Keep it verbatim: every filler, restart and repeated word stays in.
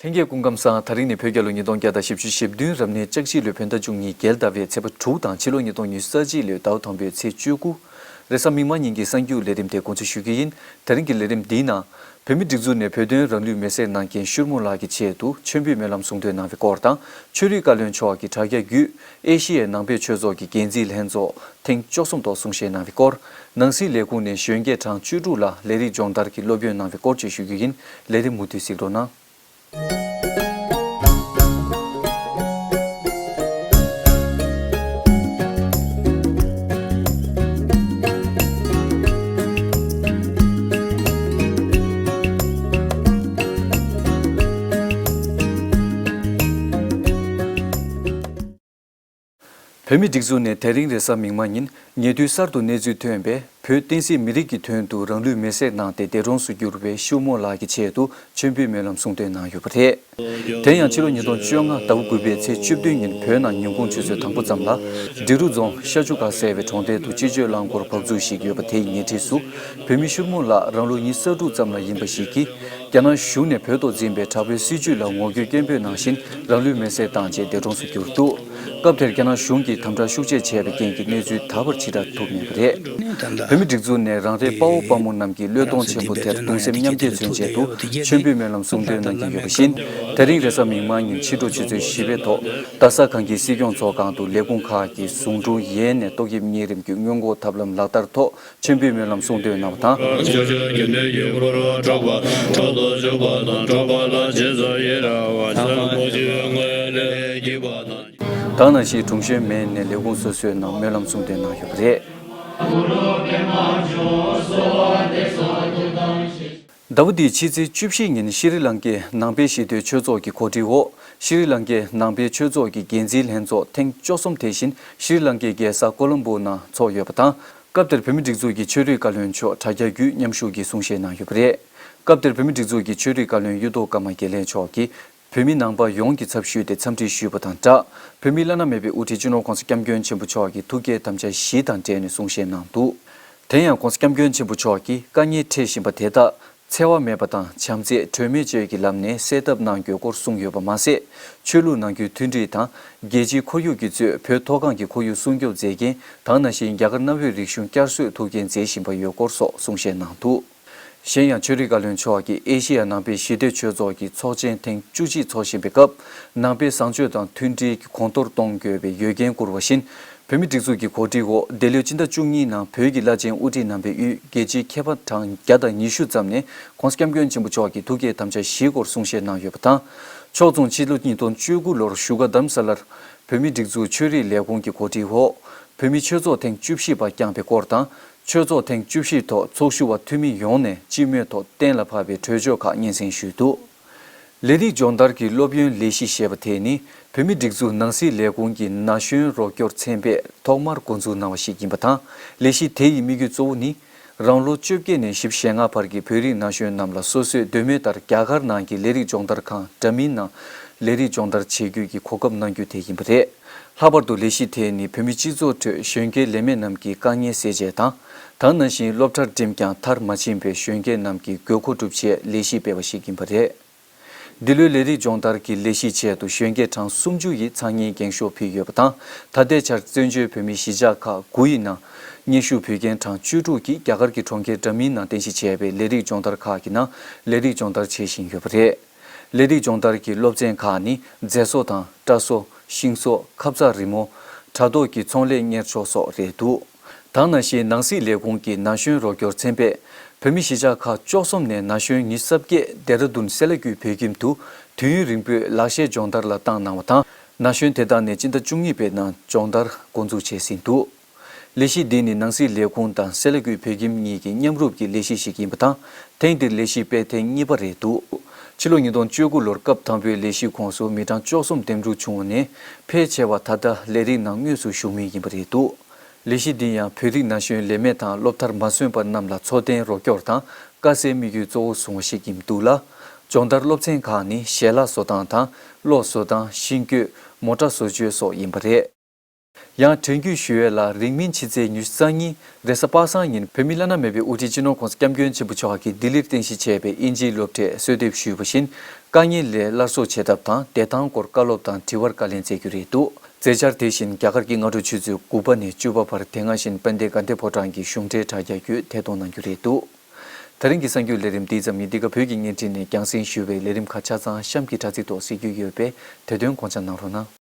ལྷན་རྒྱས་སྐུ་ཁམས་བཟང་། ད་རིང་ནི་བོད་རྒྱལ་ལོ་ཉིས་སྟོང་བརྒྱ་དང་བཞི་བཅུ་ཞེ་བདུན། རབ་གནས་ལྕགས་བཞི་ལོའི་བོད་ཟླ་བཅུ་གཉིས་རྒྱལ་ཟླ་བའི་ཚེས་པ་དྲུག་དང་ཕྱི་ལོ་ཉིས་སྟོང་ཉི་ཤུ་རྩ་གཅིག་ལོའི་ཟླ་བ་དང་པོའི་ཚེས་བཅུ་དགུ། རེས་གཟའ་མིག་དམར་ཉིན་གྱི་གསར་འགྱུར་ལས་རིམ་དེ་འགོ་འཛུགས་ཞུ་རྒྱུ་ཡིན། དེ་རིང་གི་ལས་རིམ་འདིའི་ནང་། བོད་མིའི་སྒྲིག་འཛུགས་ནས་བོད་དོན་རང་ལུས་མེར་སྲེག་གནང་མཁན་ཤུར་མོ་ལགས་ཀྱི་ཆེད་དུ་མཆོད་འབུལ་སྨོན་ལམ་གསུང་འདོན་གནང་བའི་སྐོར་དང་། ཆོས་རིག་བཀའ་བློན་མཆོག་གིས་དྲ་རྒྱ་བརྒྱུད་ཨེ་ཤི་ཡའི་ནང་པའི་ཆོས་ཚོགས་ཀྱི་འགན་འཛིན་ལྷན་ཚོགས་ཐེངས་བཅུ་གསུམ་ཐོག་གསུང་བཤད་གནང་བའི་སྐོར། ནང་སྲིད་ལས་ཁུངས་ནས་གཞོན་སྐྱེས་གྲངས་བཅུ་དྲུག་ལ་ལས་རིགས་སྦྱོང་བརྡར་གྱི་སློབ་ཡོན་གནང་བའི་སྐོར་བཅས་ཞུ་རྒྱུ་ཡིན། ལས་རིམ་མུ་མཐུད་གཟིགས་རོགས་གནང་། བོད་མིའི་སྒྲིག་འཛུགས་ནས་དེ་རིང་རེས་གཟའ་མིག་དམར་ཉིན་ཉེ་དུས་གསར་དུ་གནས་ཚུལ་ཐོན་པའི་བོད་བསྟན་སྲིད་མི་རིགས་ཀྱི་དོན་དུ་རང་ལུས་མེར་སྲེག་གནང་སྟེ་འདས་གྲོངས་སུ་གྱུར་བའི་ཤུར་མོ་ལགས་ཀྱི་ཆེད་དུ་མཆོད་འབུལ་སྨོན་ལམ་གསུང་འདོན་གནང་ཡོད་པ་རེད། དེ་ཡང་ཕྱི་ལོ་ཉིས་སྟོང་བཅོ་ལྔ་ཟླ་བ་དགུ་པའི་ཚེས་བཅུ་བདུན་ཉིན་བོད་ནང་ཉིན་གུང་ཆུ་ཚོད་དང་པོ་ཙམ་ལ་འབྲི་རུ་རྫོང་ཤ་ཆུ་ཁ་ཟེར་བའི་གྲོང་རྡལ་དུ་སྤྱི་སྤྱོད་རླངས་འཁོར་བབས་ཚུགས་ཤིག་ཡོད་པ་དེ་ཡི་ཉེ་འཁྲིས་སུ་བོད་མི་ཤུར་མོ་ལགས་རང་ལོ་ཉི་ཤུ་རྩ་དྲུག་ཙམ་ལ་ཡིན་པ་ཞིག་གིས། རྒྱ་ནག་གཞུང་ནས་བོད་ཐོག་འཛིན་པའི་དྲག་པོའི་སྲིད་བྱུས་ལ་ངོ་རྒོལ་སྐད་འབོད་གནང་བཞིན་རང་ལུས་མེར་སྲེག་བཏང་རྗེས་འདས་གྲོངས་སུ་གྱུར་འདུག་སྐབས་དེར་རྒྱ་ནག་གཞུང་གིས་དམ་དྲག་ཤུགས་ཆེ་བྱས་པའི་རྐྱེན་གྱིས་གནས་ཚུལ་ད་བར་ཕྱིར་བསྒྲགས་ཐུབ་མེད་པ་རེད། བོད་མི་སྒྲིག་འཛུགས་ནས་རང་རེའི་དཔའ་བོ་དཔའ་མོ་རྣམས་ཀྱི་བློས་གཏོང་ཆེན་པོ་དེར་གདུང་སེམས་མཉམ་སྐྱེད་མཚོན་ཆེད་དུ་མཆོད་འབུལ་སྨོན་ལམ་གསུང་འདོན་གནང་གི་ཡོད་པ་བཞིན། དེ་རིང་རེས་གཟའ་མིག་དམར་ཉིན་ཕྱི་དྲོ་ཆུ་ཚོད་བཞི་པའི་ཐོག་རྡ་ས་གངས་སྐྱིད་སྲིད་སྐྱོང་ཚོགས་ཁང་དུ་ལས་ཁུངས་ཁག་གི་ཟུང་དྲུང་ཡས་ནས་ཏོག་དབྱིབས་གཉན་རིམས་ཀྱི་སྔོན་འགོག་ཐབས་ལམ་ལག་བསྟར་ཐོག་མཆོད་འབུལ་སྨོན་ལམ་གསུང་འདོན་གནང་བ་དང་། ད་ནང་བཞིན་དྲུང་གཞོན་མེ་ནས་ལས་ཁུངས་སོ་སོའི་ནང་སྨོན་ལམ་གསུང་འདོན་གནང་ཡོད་པ་རེད། ཟླ་བ་འདིའི་ཕྱི་ཚེས་བཅུ་བཞི་ཉིན་ཤྲི་ལང་ཀའི་ནང་པའི་ཞི་བདེའི་ཆོས་ཚོགས་ཀྱི་གོ་སྒྲིག་འོག་ཤྲི་ལང་ཀའི་ནང་པའི་ཆོས་ཚོགས་ཀྱི་འགན་འཛིན་ལྷན་ཚོགས་ཐེངས་བཅུ་གསུམ་དེ་བཞིན་ཤྲི་ལང་ཀའི་རྒྱལ་ས་ཀོ་ལོམ་པོ་ནང་ཚོགས་ཡོད་པ་དང་། སྐབས་དེར་བོད་མིའི་སྒྲིག་འཛུགས་ཀྱི་ཆོས་རིག་བཀའ་བློན་མཆོག་དྲ་རྒྱ་བརྒྱུད་མཉམ་ཞུགས་ཀྱིས་གསུང་བཤད་གནང་ཡོད་པ་རེད། སྐབས་དེར་བོད་མིའི་སྒྲིག་འཛུགས་ཀྱི་ཆོས་རིག་བཀའ་བློན་གཡུ་ཐོག་ཀརྨ་དགེ་ལེགས་མཆོག་གིས་བོད་མི་ནང་པ་ཡོངས་ཀྱི་ཚབ་ཞུས་ཏེ་འཚམས་འདྲི་ཞུས་པ་དང་སྦྲགས། བོད་མིའི་བླ་ན་མེད་པའི་དབུ་ཁྲིད་སྤྱི་ནོར་༸གོང་ས་༸སྐྱབས་མགོན་ཆེན་པོ་མཆོག་གི་ཐུགས་བསྐྱེད་དམ་བཅའ་བཞི་དང་འབྲེལ་ནས་གསུང་བཤད་གནང་འདུག་དེ་ཡང་༸གོང་ས་༸སྐྱབས་མགོན་ཆེན་པོ་མཆོག་གིས་དཀའ་ངལ་འཕྲད་བཞིན་པ་དེ་དག་འཚེ་བ་མེད་པ་དང་བྱམས་བརྩེ་གྲོས་མོལ་བཅས་ཀྱི་ལམ་ནས་སེལ་ཐབས་གནང་དགོས་སྐོར་གསུངས་ཡོད་པ་མ་ཟད། ཆོས་ལུགས་ནང་ཁུལ་མཐུན་སྒྲིལ་དང་། རྒྱལ་སྤྱིའི་ཁོར་ཡུག་གིས་གཙོས་བོད་མཐོ་སྒང་གི་ཁོར་ཡུག་སྲུང་སྐྱོབ་མཛད་འགན་དང་། ནང་བཞིན་རྒྱ་གར་གནའ་བོའི་རིག་གཞུང་བསྐྱར་གསོའི་ཐུགས་འགན་མཛད་བཞིན་པ་ཡོད་སྐོར་སོགས་གསུང་བཤད་གནང་འདུག་གཞན་ཡང་ཆོས་རིག་བཀའ་བློན་མཆོག་གིས་ཨེ་ཤེ་ཡ་ནང་པའི་ཞི་བདེ་ཆོས་ཚོགས་ཀྱི་ཚོགས་ཆེན་ཐེངས་བཅུ་གཅིག་འཚོགས་བཞིན་པའི་སྐབས། ནང་པའི་བཟང་སྤྱོད་དང་མཐུན་སྒྲིལ་གྱི་གོང་མཐོར་གཏོང་དགོས་པའི་ཡོད་འགན་བསྐུར་བ་བཞིན། བོད་མིའི་སྒྲིག་འཛུགས་ཀྱི་གོ་སྒྲིག་འོག་འདི་ལོའི་སྤྱི་ཟླ་བཅུ་གཉིས་ནང་བོད་ཀྱི་བླ་ཆེན་དབུ་ཁྲིད་རྣམ་པས་དབུས་རྒྱལ་སྤྱིའི་མཁས་པ་གྲངས་བརྒྱ་དང་ཉི་ཤུ་ཙམ་ནས་༸གོང་ས་༸སྐྱབས་མགོན་ཆེན་པོ་མཆོག་གི་ཐུགས་བསྐྱེད་དམ་བཅའ་བཞིའི་སྐོར་གསུང་བཤད་གནང་ཡོད་པ་དང་། ཕྱོགས་མཚུངས་ཕྱི་ལོ་ཉིས་སྟོང་བཅུ་དགུ་ལོར་བཞུགས་སྒར་རྡ་རམ་ས་ལར་བོད་མིའི་སྒྲིག་འཛུགས་ཆོས་རིག་ལས་ཁུངས་ཀྱི་གོ་སྒྲིག་འོག་བོད་མིའི་ཆོས་ཚོགས་ཐེངས་བཅུ་བཞི་པ་བསྐྱངས་པའི་སྐོར་དང་། ཆོས་ཚོགས་ཐེངས་བཅུ་བཞི་ཐོག་ཚོགས་ཞུགས་པ་འཐུས་མི་ཡོངས་ནས་སྤྱི་མོས་ཐོག་གཏན་ལ་ཕབ་པའི་གྲོས་ཆོད་ཁག་སྙན་སེང་ཞུས་འདུག་ལས་རིགས་སྦྱོང་བརྡར་གྱི་སློབ་ཡོན་ལས་གཞི་ཞེས་པ་དེ་ནི་བོད་མིའི་སྒྲིག་འཛུགས་ནང་སྲིད་ལས་ཁུངས་ཀྱི་ན་གཞོན་རོགས་སྐྱོར་ཚན་པས་ཐོག་མར་འགོ་འཛུགས་གནང་བ་ཞིག་ཡིན་པ་དང་། ལས་གཞི་དེ་ཡི་དམིགས་ཡུལ་གཙོ་བོ་ནི། རང་ལོ་བཅོ་བརྒྱད་ནས་བཞི་བཅུ་ཞེ་ལྔ་བར་གྱི་བོད་རིགས་ན་གཞོན་རྣམས་ལ་སོ་སོས་འདོད་མོས་ལྟར་རྒྱ་གར་ནང་གི་ལས་རིགས་སྦྱོང་བརྡར་ཁང་འདྲ་མིན་ནང་ལས་རིགས་སྦྱོང་བརྡར་བྱེད་རྒྱུ་གི་གོ་སྐབས་གནང་རྒྱུ་དེ་ཡིན་པ་རེད། ལྷག་པར་དུ་ལས་གཞི་དེ་ནི་བོད་མི་སྤྱི་ཚོགས་ཁྲོད་གཞོན་སྐྱེས་ལས་མེད་རྣམས་ཀྱི་དཀའ་ངལ་སེལ་ཆེད་དང་། ད་ནང་བཞིན་སློབ་གྲྭར་འགྲིམས་ཀྱང་མཐར་མ་ཕྱིན་པའི་གཞོན་སྐྱེས་རྣམས་ཀྱི་དགོས་མཁོ་སྒྲུབ་ཆེད་ལས་གཞི་སྤེལ་བ་ཞིག་ཡིན་པ་རེད། འདི་ལོའི་ལས་རིགས་སྦྱོང་བརྡར་གྱི་ལས་གཞི་ཆེད་དུ་གཞོན་སྐྱེས་གྲངས་སུམ་ཅུ་ཡིས་འཚང་སྙན་འགེངས་ཤོག་ཕུལ་ཡོད་པ་དང་། ད་ལྟའི་ཆར་བཙན་བྱོལ་བོད་མིའི་གཞིས་ཆགས་ཁག་དགུ་ཡི་ནང་སྙན་ཞུ་ཕུལ་མཁན་གྲངས་བཅུ་དྲུག་གིས་རྒྱ་གར་གྱི་གྲོང་ཁྱེར་འདྲ་མིན་ནང་རྟེན་གཞི་བྱས་པའི་ལས་རིགས་སྦྱོང་བརྡར་ཁག་གི་ནང་ལས་རིགས་སྦྱོང་བརྡར་བྱེད་བཞིན་ཡོད་པ་རེད། ལས་རིགས་སྦྱོང་བརྡར་གྱི་སློབ་ཚན་ཁག་ནི་མཛེས་བཟོ་དང་སྐྲ་བཟོ། ཤིང་བཟོ། ཁབ་གཙགས་རི་མོ། དྲ་ཐོག་གི་ཚོང་ལས་གཉེར་ཕྱོགས་སོགས་རེད་འདུག་ད་ནང་བཞིན་ནང་སྲིད་ལས་ཁུངས་ཀྱི་ན་གཞོན་རོགས་སྐྱོར་ཚན་པས་བོད་མི་གཞིས་ཆགས་ཁག་བཅུ་གསུམ་ནས་ན་གཞོན་ཉི་ཤུ་རྩ་བརྒྱད་ལྡེ་ར་ལྡུན་སེ་ལ་ཀུའི་བོད་ཁྱིམ་དུ་དུས་ཡུན་རིང་པོའི་ལག་ཤེས་སྦྱོང་བརྡར་ལ་བཏང་གནང་བ་དང་། ན་གཞོན་དེ་དག་ནས་སྤྱི་ཟླ་བཅུ་གཉིས་པའི་ནང་སྦྱོང་བརྡར་འགོ་འཛུགས་བྱས་ཟིན་འདུག་ལས་གཞི་འདི་ནི་ནང་སྲིད་ལས་ཁུངས་དང་སེ་ལ་ཀུའི་བོད་ཁྱིམ་གཉིས་ཀྱི་མཉམ་རུབ་ཀྱི་ལས་གཞི་ཞིག་ཡིན་པ་དང་། ཐེངས་འདིར་ལས་གཞི་སྤེལ་ཐེངས་གཉིས་པ་རེད་འདུག་ཕྱི་ལོ་ཉིས་སྟོང་བཅུ་དགུ་ལོར་སྐབས་དང་པོའི་ལས་གཞི་ཁོངས་སུ་མི་གྲངས་བཅུ་གསུམ་འདེམས་སྒྲུག་བྱུང་བ་ནས་ཕལ་ཆེ་བ་ད་ལྟ་ལས་རིགས་ནང་དངོས་སུ་ཞུགས་མུས་ཡིན་པ་རེད་འདུག་ལས་གཞི་འདི་ཡང་བོད་རིགས་ན་གཞོན་ལས་མེད་དང་སློབ་མཐར་མ་སོན་པ་རྣམས་ལ་འཚོ་རྟེན་རོགས་སྐྱོར་དང་དཀའ་སེལ་དམིགས་ཡུལ་གཙོ་བོ་བཟུང་བ་ཞིག་ཡིན་འདུག་ལ། སྦྱོང་བརྡར་སློབ་ཚན་ཁག་ནི་ཞལ་ལག་བཟོ་སྟངས་དང་གློག་བཟོ་སྟངས། ཤིང་བརྐོས། མོ་ཊ་བཟོ་བཅོས་སོགས་ཡིན་པ་རེད། ཡང་། དྲན་སྐུལ་ཞུ་ཡས་ལ། རིང་མིན་ཕྱི་ཚེས་ཉི་ཤུ་རྩ་གཉིས་རེས་གཟའ་པ་སངས་ཉིན་བོད་མི་བླ་ན་མེད་པའི་དབུ་ཁྲིད་སྤྱི་ནོར་༸གོང་ས་༸སྐྱབས་མགོན་ཆེན་པོ་མཆོག་གིས་ལྡི་ལིར་རྟེན་གཞི་བྱས་པའི་དབྱིན་ཇིའི་སློབ་གྲྭས་གསོལ་འདེབས་ཞུས་པ་བཞིན། དཀའ་ངལ་ལས་སླར་གསོ་བྱེད་ཐབས་དང་བདེ་ཐང་སྐོར་བཀའ་སློབ་དང་དྲི་བར་བཀའ་ལན་སྩལ་རྒྱུ་རེད་འདུག། མཛད་འཆར་དེ་བཞིན་རྒྱ་གར་གྱི་སྔ་དྲོ་ཆུ་ཚོད་དགུ་པ་ནས་བཅུ་པ་བར་དེ་སྔ་བཞིན་དཔལ་ལྡན་དགའ་ལྡན་ཕོ་བྲང་གི་གཞུང་འབྲེལ་དྲ་རྒྱ་བརྒྱུད་ཐད་གཏོང་གནང་རྒྱུ་རེད་འདུག། ད་རིང་གི་གསར་འགྱུར་ལས་རིམ་འདི་ཙམ་ཡིན། འདི་ག་བོད་ཀྱི་བརྙན་འཕྲིན་ནས་རྒྱང་སྲིང་ཞུ་བའི་ལས་རིམ་ཁག་ཆ་ཚང་གཤམ་གྱི་དྲ་ཚིགས་ཐོག་གཟིགས་རྒྱུ་ཡོད་པས། དེ་དོན་དགོངས་འཇགས་གནང་རོགས་གནང་།